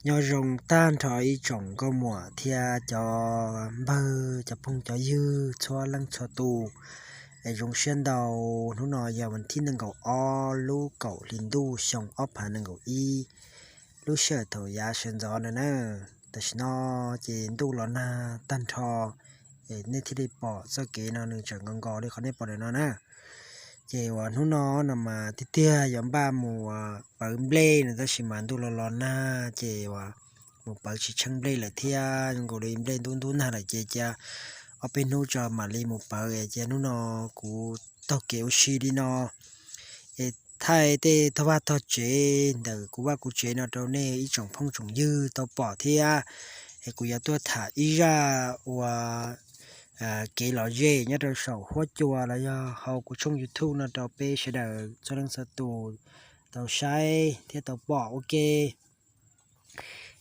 Nyob zoo tag nrho ib tsoom nkauj muam thiab cov npawg cov phooj cov ywg txhua leej txhua tus. Es zoo siab ntau, hnub no yog vas thib nees nkaum ob lub kaum hli ntuj xyoo ob phav nees nkaum ib, lub sij hawm thaum yav sawv ntxov no na. Tam sim no ces ntuj los nag tag nrho, es nej thiaj li pom txoj kev no nws tseem nkaus nkaus li qhov nej pom ntawm no na. Ces uas hnub no no mas tiag tiag yuav npaj mus pawv nplej no tab sis mas ntuj los los nag ces uas mus pawv tsis tsheej nplej lawm thiab, zoo nkaus li nplej ntub ntub nag lawm ces cia ob peb hnub tso mam li mus pawv es cia hnub no kuv taug kev ua si li no. Es thaij tej tog vaj tog tsev ntawm kuv vaj kuv tsev no rau nej ib tsoom phooj tsoom ywg tau pom thiab. Es kuv yuav tuaj tham ib zaj uas kev lom zem nyob rau saum huab cua los yog hauv kuv tshooj YouTube no rau peb sawv daws txhua leej txhua tus tau saib thiab tau pom ua ke.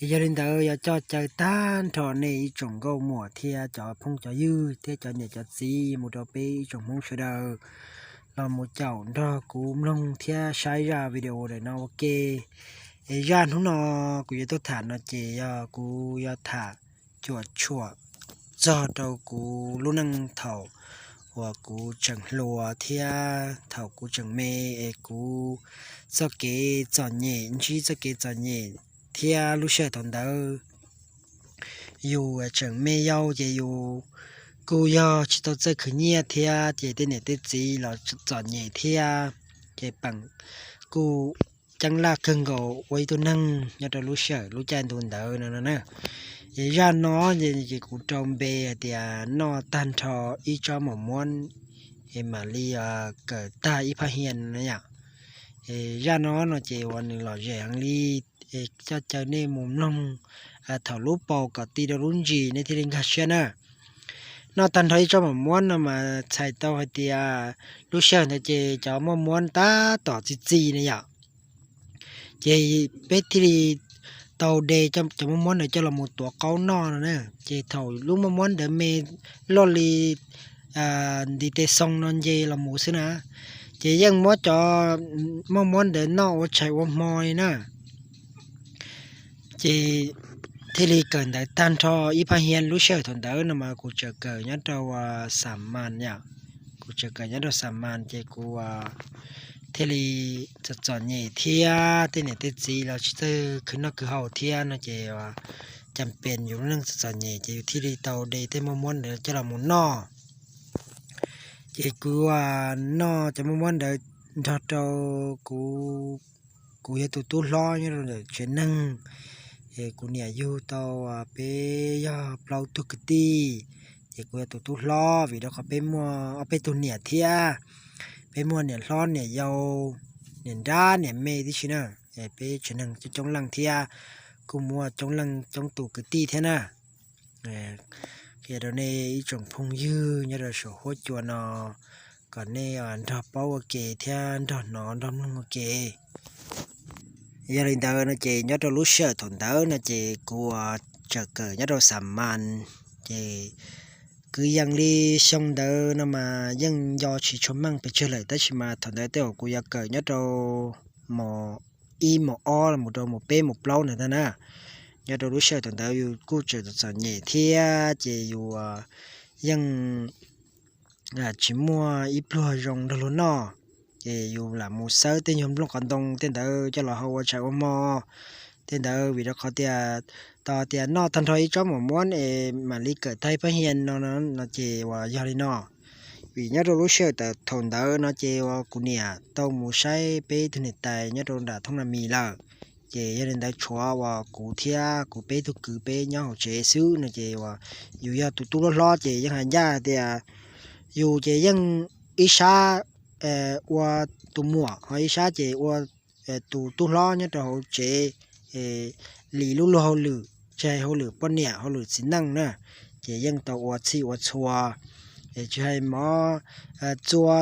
Es yog li ntawd yuav coj caw tag nrho nej ib tsoom nkauj muam thiab cov phooj cov ywg thiab cov niam cov txiv mus rau peb ib tsoom Hmoob sawv daws los mus caum nrog kuv mloog thiab saib zaj video ntawm no ua ke. Es zaj hnub no kuv yuav tuaj tham no ces yog kuv yuav tham cuam tshuam txog rau kuv lub neej thaum uas kuv tseem hluas thiab thaum kuv tseem me, es kuv txoj kev txom nyem, ntsib txoj kev txom nyem thiab lub sij hawm thaum ntawd yus tseem me yau ces yus kuj yog tsis tau txawj khwv nyiaj thiab ces tej niam tej txiv los txom nyem thiab, ces peem kuj ceeb laj kawg nkaus ua ib tug neeg nyob rau lub sij hawm lub caij ntu ntawd no na. Ces zaj no ces kuv rau npe hais tias noj tag nrho ib tsob maum muab es mam li kawm tag ib phab hia no yom. Zaj no no ces uas nws lom zem heev li, es coj caw nej mus mloog thaum lub paus kom ti rau lub ntsis nej thiaj li nkag siab na. Noj tag nrho ib tsob maum muab no mas txhais tau hais tias lub sij hawm ntawd ces cov muaj muab tab tom txi txi na yom. Ces peb thiaj li tau de cov muaj muab ntawd coj los mus tuav qaub noj no na. Ces thaum lub muaj muab ntawd me loj li ntiv tes xoo no nce los mus xwb na, ces yeej muab cov muaj muab ntawd noj ua tshais ua hmo li na. Ces thiaj li kawm ntawv tag nrho ib phab hia. Lub sij hawm thaum ntawd no mas kuv tseem kawm nyob rau Xam Mas yom, kuv tseem kawm nyob rau Xam Mas ces kuv thiaj li txom txom nyem thiab tej niam tej txiv los tsis txawj khwv noj khwv haus thiab no ces cas pes yus lub neej txom txom nyem ces yus thiaj li tau de tej muaj muab ntawd coj los mus noj. Ces kuv noj cov muaj muab ntawd nrog rau kuv, kuv yog tus tub hlob nyob rau ntawm tsev neeg, es kuv niam yug tau peb yog plaub tug kwv tij, ces kuv yog tus tub hlob vim rau qhov peb muaj ob peb tug niam thiab, peb muaj niam hlob niam yau, niam nrab niam me tib si na, peb tsev neeg coob coob leej thiab, kuj muaj coob leej coob tus kwv tij thiab na. Qhia rau nej ib tsoom phooj ywg nyob rau saum huab cua no kom nej nrog paub ua ke thiab nrog hnov nrog mloog ua ke. Yog li ntawd no ces nyob rau lub sij hawm thaum ntawd no ces kuv tseem kawm nyob rau Xam Mas, ces kwv yees li xyoo ntawd no mas yeej nco tsis tshua meej pes tsawg lawm tab sis mas thaum ntawd tej zaum kuv yuav kawm nyob rau mos ib mos ob los rau mos peb mos plaub ntawd ntag na. Nyob rau lub sij hawm thaum ntawd yus kuj tseem txom nyem thiab ces yus yeej tsis muaj ib pluag zoo nrog luag noj, ces yus lam mus xawb tej nyuag nplooj qos ntoo tej ntawd coj los hau ua tshais ua hmo tej ntawd vim rau qhov tias tau tias noj tag nrho ib tsob maum muab es mam li kawm tag ib phab hia no no ces uas yog li no. Vim nyob rau lub sij hawm thaum ntawd no ces uas kuv niam tau mus saib peb tug niam tais nyob rau nram Thoob Na Mis lawm, ces yog li ntawd tshuav uas kuv thiab kuv peb tug kwv peb nyob hauv tsev xwb no ces uas yus yog tus tub hlob hlob ces yeej hais ncaj tias yus ces yeej ib sab ua tus muam ho ib sab ces ua tus tub hlob nyob rau hauv tsev, li lub luag hauj lwm, tsis hais hauj lwm poj niam hauj lwm txiv neej na, ces yeej tau ua txhij ua txhua, tsis hais mov txua,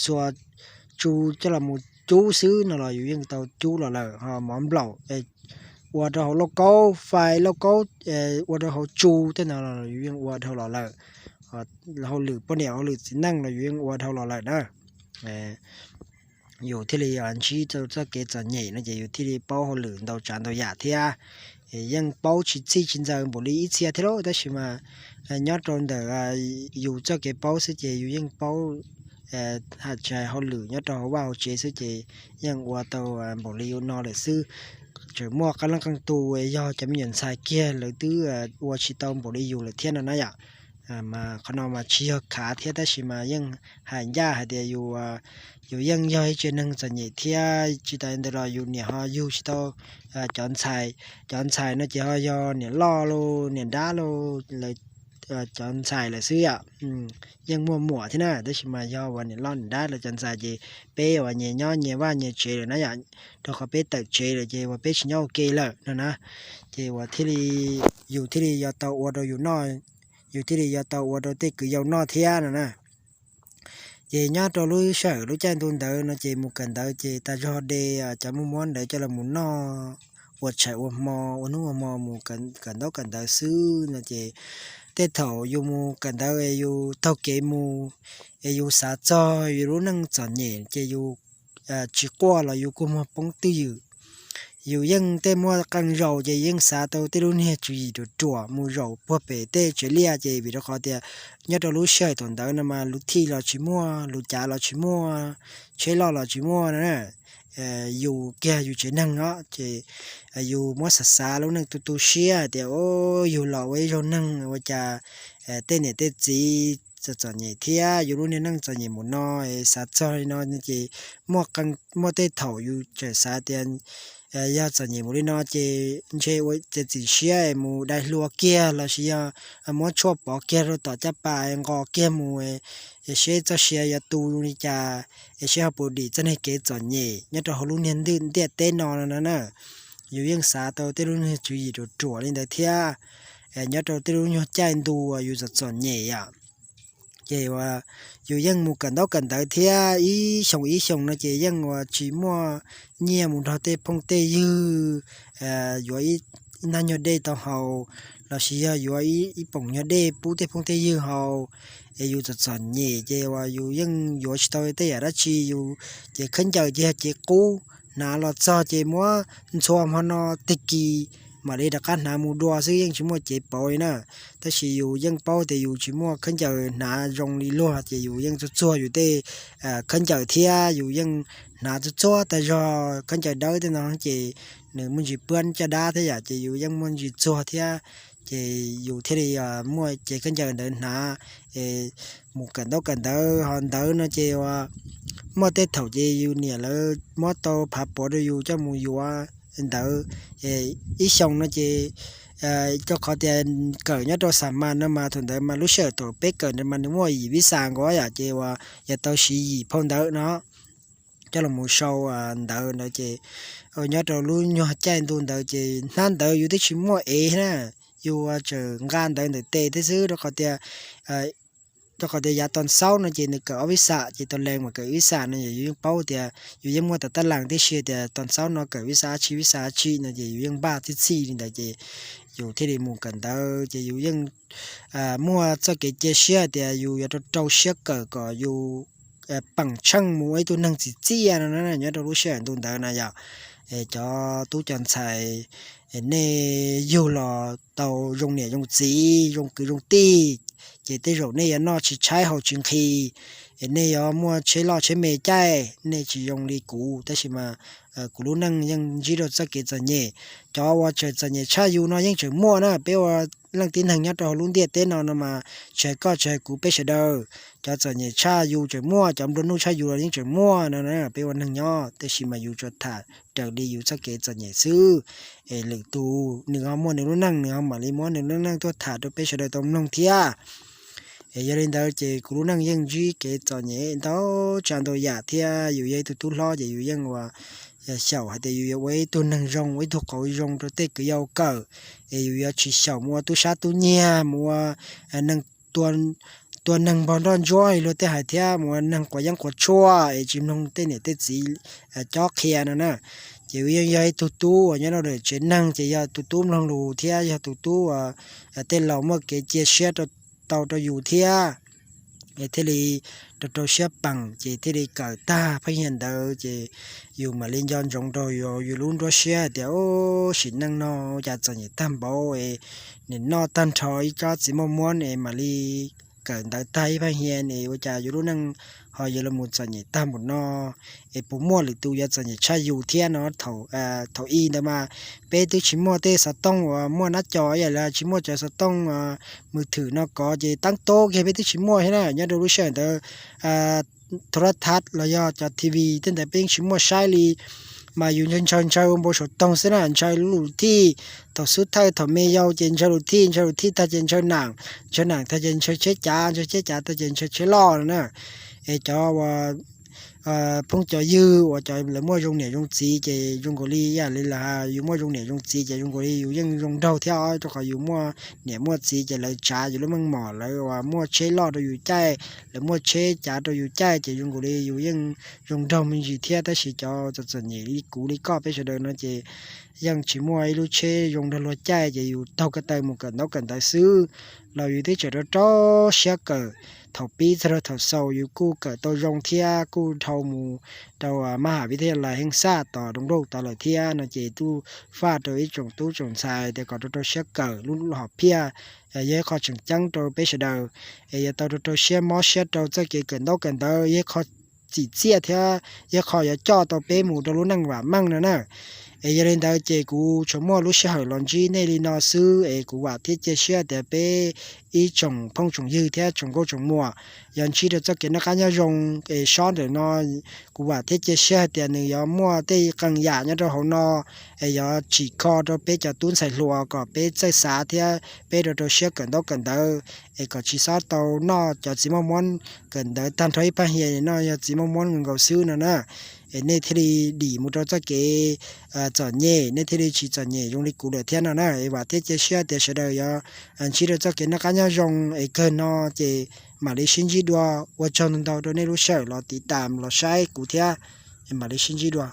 xuas tsu coj los mus cub xwb no los yus yeej tau cub los lawm, ho mov nplaum ua rau hauv lauj kaub, fais lauj kaub ua rau hauv tsu tej no los yus yeej ua dhau los lawm, hauj lwm poj niam hauj lwm txiv neej los yus yeej ua dhau los lawm na. yus thiaj li ntsib txoj kev txom nyem no ces yus thiaj li paub hauj lwm ntau tsav ntau yam thiab. Yeej paub tsis txhij tsis ntxaws npaum li ib txhia thiab lauj, tab sis mas nyob rau ntawm yus txoj kev paub xwb ces yus yeej paub hais hauj lwm nyob rau hauv vaj hauv tsev xwb ces yeej ua tau npaum li yus no lawm xwb. Tseem muaj qee leej qee tus yog cov me nyuam ntxhais kiag lawv twb ua tsis tau npaum li yus lawm thiab no na yom. Mas qhov no mas tsis yog khav thiab tab sis mas yeej hais ncaj hais tias yus yeej yog ib tsev neeg txom nyem thiab tsis tas li ntawd los yus niam ho yug tsis tau cov ntxhais. Cov ntxhais no ces ho yog niam loj los niam nrab los lawv cov ntxhais lawm xwb yom. Yeej muaj muam thiab na tab sis mas yog uas niam loj niam nrab lawv cov ntxhais ces peb uas nyias nyob nyias vaj nyias tsev lawm na yom, rau qhov peb tawm tsev lawm ces uas peb tsis nyob ua ke lawm no na. Ces uas thiaj li, yus thiaj li yuav tau ua rau yus noj, yus thiaj li yuav tau ua rau tej kwv yau noj thiab no na. Ces nyob rau lub sij hawm lub caij ntu ntawd no ces mus kawm ntawv ces tas zog de cov muaj muab ntawd coj los mus noj ua tshais ua hmo ua hnub ua hmo mus kawm ntaub kawm ntawv xwb no ces tej thaum yus mus kawm ntawv es yus taug kev mus es yus xav txog yus lub neej txom nyem ces yus tsis quaj los yus kua muag poob twj ywm. Yus yeej tej muaj qee zaus ces yeej xav tau tej lub niag tswv yim ruam ruam mus zaum puag pem tej tsev liaj ces vim rau qhov tias nyob rau lub sij hawm thaum ntawd no mas luv thij los tsis muaj, luv cav los tsis muaj, tsheb loj los tsis muaj na. Yus kiag yus tsev neeg os ces yus muab xav xav lub neej tu tu siab hais tias yus los ua ib zaug neeg ua cas tej niam tej txiv txom txom nyem thiab yus lub niag neej txom nyem mus no, xav txog li no ces muaj tej thaum yus tseem xav tias yog txom nyem mus li no ces ntshe ua txiav txim siab mus dai hlua kiag los sis yog muab tshuaj pov kiag rau tom caj pas nqos kiag mus es seb txoj sia yuav tu li cas es seb ho puas dim txoj niag kev txom nyem nyob rau hauv lub niag ntiaj teb no no na. Yus yeej xav tau tej lub niag tswv yim ruam ruam li ntawd thiab nyob rau tej lub nyuag caij ntu uas yus txom txom nyem yom. Ces uas yus yeej mus kawm ntaub kawm ntawv thiab ib xyoos ib xyoos no ces yeej uas tsis muaj nyiaj mus nrog tej phooj tej ywg yuav ib nab nyuag dej tau haus los sis yog yuav ib poom nyuag dej pub tej phooj tej ywg haus es yus txom txom nyem ces uas yus yeej yuav tsis tau tej yam dab tsi yus ces khaub ncaws ces yog cev qub hnav los txog ces muab ntxhua hmo no tag kis mam li rov qab hnav mus dua xwb yeej tsis muaj cev pauv li na. Tab sis yus yeej paub tias yus tsis muaj khaub ncaws hnav zoo li luag ces yus yeej txuag txuag yus tej khaub ncaws thiab yus yeej hnav txuag txuag tag zog khaub ncaws dawb tej no ces nws muaj ntsis puab caj dab thiab yom ces yus yeej muaj ntsis txuag thiab ces yus thiaj li muaj cev khaub ncaws ntawd hnav mus kawm ntaub kawm ntawv ho ntawv no ces muaj tej thaum ces yus niam lawv muab tau phav pov rau yus coj mus yuav ntawv ib xyoos no ces rau qhov tias kawm nyob rau xa mas no mas thaum ntawd mas lub sij hawm thaum peb kawm ntawd mas nws muaj yim vib xa nkaus yom ces uas yog tau siv yim phau ntawv no coj los mus sau ntawv ntawd ces nyob rau lub nyuag caij ntu ntawd ces hnab ntawv yus twb tsis muaj ev na, yus tseem nqa ntawv ntawm tes thiab xwb rau qhov tias rau qhov tias yav tau xaub no ces nws kawm ob vib xa ces tau lees mas kawm ib vib xa no yus yeej paub tias yus yeej muaj tas tab lees tib si tias tau xaub no kawm vib xa dab tsi vib xa dab tsi no ces yus yeej npaj txhij txhij li ntawd ces yus thiaj li mus kawm ntawv ces yus yeej muaj txoj kev cia siab tias yus yuav rau rau siab kawm kom yus peem tsheej mus ua ib tug neeg txim txiaj no nyob rau lub sij hawm ntu ntawd na yom. Cov tub cov ntxhais nej yug los tau zoo niam zoo txiv zoo kwv zoo tij, ces tej zaum nej yuav noj tsis tshaib haus tsis nqhis, es nej yuav muaj tsheb loj tsheb me caij, nej tsis zoo li kuv, tab sis mas kuv lub neej yeej ntsib rau txoj kev txom nyem. Cov uas tseem txom nyem tshaj yus no yeej tseem muaj na, peb ua leej tib neeg nyob rau hauv lub ntiaj teb no no mas tsis hais koj tsis hais kuv peb sawv daws, cov txom nyem tshaj yus tseem muaj, cov nplua nuj tshaj yus los yeej tseem muaj no na, peb ua neeg nyob tab sis mas yus tsuas tham raws li yus txoj kev txom nyem xwb. Es lwm tus nws ho muaj nws lub neej nws ho mam li muab nws lub neej tuaj tham rau peb sawv daws tau mloog thiab. Es yog li ntawd ces kuv lub neej yeej ntsib kev txom nyem ntau tsav ntau yam thiab yus yog ib tug tub hlob ces yus yeej ua xyaum hais tias yus yuav ua ib tug neeg zoo ua ib tug qauv zoo rau tej kwv yau kawm, es yus yuav tsis xyaum mus ua tub sab tub nyiag mus ua neeg tua neeg npog nroj ntsuab li luag tej hais thiab mus ua neeg quav yeeb quav tshuaj es tsis mloog tej niam tej txiv cob qhia no na. Ces yus yeej yog ib tug tub uas nyob rau lawm tsev neeg ces yog tus tub mloog lus thiab yog tus tub uas tej laus muaj kev cia siab rau tau rau yus thiab. thiaj li rau rau siab peem ces thiaj li kawm tag pheej hias ntawd ces yus mam li nco ntsoov rau yus lub nruab siab hais tias, Ub, sim neej no ua cas txom nyem tag npaum es nim noj tag nrho ib tsob txiv maj muab es mam li kawm ntawv tag ib pheej hias es ua cas yus lub neej ho yuav los txom nyem tag npaum no es puas muaj lwm tus yuav txom nyem tshaj yus thiab no. Thaum i ntawd mas peb twb tsis muaj tej xov tooj uas muaj nab co ib yam li tsis muaj cov xov tooj mws thwm no kov ces teeb tob kiag peb twb tsis muaj thiab na. Nyob rau lub sij hawm ntawd tho rab thab los yog cov T V tej ntawd peb yeej tsis muaj saib li, mas yus ntshaw ntshaw npau suav toog xwb na, ntshaw lub lus thij. Thaum xub thawj thaum me yau ces ntshaw lus thij, ntshaw lus thij tag ces ntshaw nam, ntshaw nam tag ces ntshaw tsheb cav, ntshaw tsheb cav tag ces ntshaw tsheb loj no na. Es cov uas phooj cov ywg uas cov lawv muaj zoo niam zoo txiv ces zoo nkaus li ib yam li lawv yus muaj zoo niam zoo txiv ces zoo nkaus li yus yeej zoo nraug thiab, rau qhov yus muaj niam muaj txiv ces lawv tsav yus lub meej mom, lawv uas muaj tsheb loj rau yus caij, lawv muaj tsheb cav rau yus caij ces zoo nkaus li yus yeej zoo nraug me ntsis thiab. Tab sis cov txom txom nyem li kuv li koj peb sawv daws no ces yeej tsis muaj ib lub tsheb zoo nrog luag caij ces yus taug ko taw mus kawm ntaub kawm ntawv xwb. Los yus twb tseem rau rau siab kawm, thaum pib txog rau thaum xaus yus kuj kawm tau zoo thiab kuj dhau mus rau mab ham viv thaj lais Heej Xaj tom Rooj Lauj tod lawm thiab no ces kuj faj rau ib tsoom tub tsoom ntxhais tias kom rau rau siab kawm lub hom phiaj yog ib qho tseem ceeb rau peb sawv daws, es yuav tau rau rau siab mob siab rau txoj kev kawm ntaub kawm ntawv, yog ib qho txim txiaj thiab yog ib qho yuav coj tau peb mus rau lub neej vam meej no na. Es yog li ntawd ces kuv tsuas muaj lub sij hawm los ntsib nej li no xwb es kuv vam thiab cia siab tias peb ib tsoom phooj tsoom ywg thiab tsoom nkauj tsoom muam yuav ntsib rau txoj kev noj qab nyob zoo. Es sob ntawm no kuv vam thiab cia siab hais tias nws yuav muaj tej qee yam nyob rau hauv no es yuav tsim kho rau peb cov tub ntxhais hluas kom peb txawj xav thiab peb rau rau siab kawm ntaub kawm ntawv, es kom tsis txhob tau noj cov txiv maj muab kawm ntawv tag nrho ib pab hias no yog txiv maj muab nkaus xwb no na. Es nej thiaj li dim mus rau txoj kev txom nyem, nej thiaj li tsis txom nyem zoo li kuv lawm thiab no na. Es vam thiab cia siab tias sawv daws yuav ntsib rau txoj kev noj qab nyob zoo es kawg no ces mam li sib ntsib dua. Ua tsaug ntau ntau rau nej lub sij hawm los tiv tam los saib kuv thiab, es mam li sib ntsib dua.